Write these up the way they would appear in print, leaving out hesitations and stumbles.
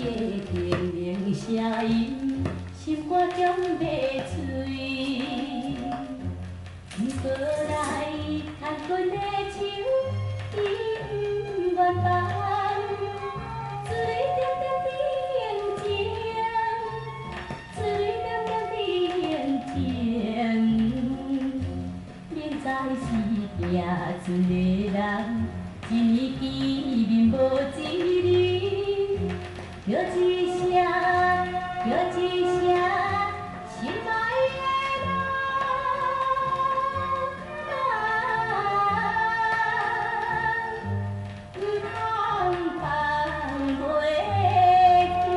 的叮嚀聲音，心肝中欲碎。毋過來牽阮的手，伊毋願放。水點點佇眼前，水點點佇眼前，明知是行船的人，一暝見面無一字，叫一聲，叫一聲，心愛的人。毋通放袂記。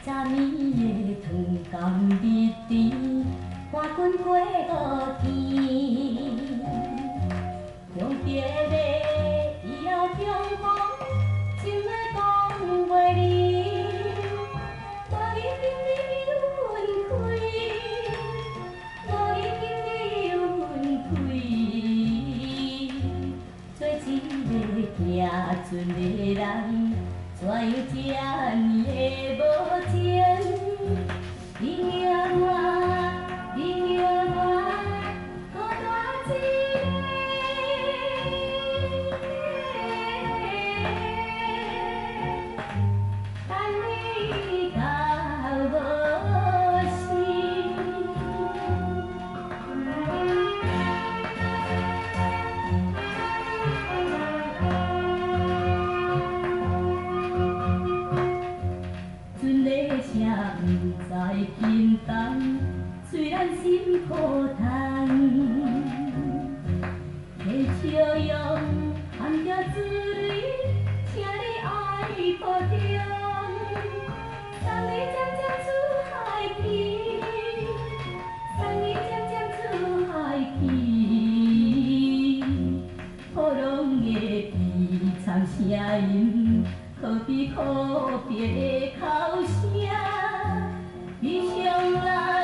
早暝的湯甘蜜甜，伴阮過五天。永別的以後重逢，情話講袂離。無已經你又分開，無已經你又分開。做一個行船的人，怎樣這呢會無情？你叫我，你叫我，孤單一个，等你到無時。船的声不知轻重，催咱心苦叹。彼笑容含著珠淚，請你愛保重。送你漸漸出海去，送你漸漸出海去。波浪的悲慘聲音，可比苦別的哭聲。悲傷來。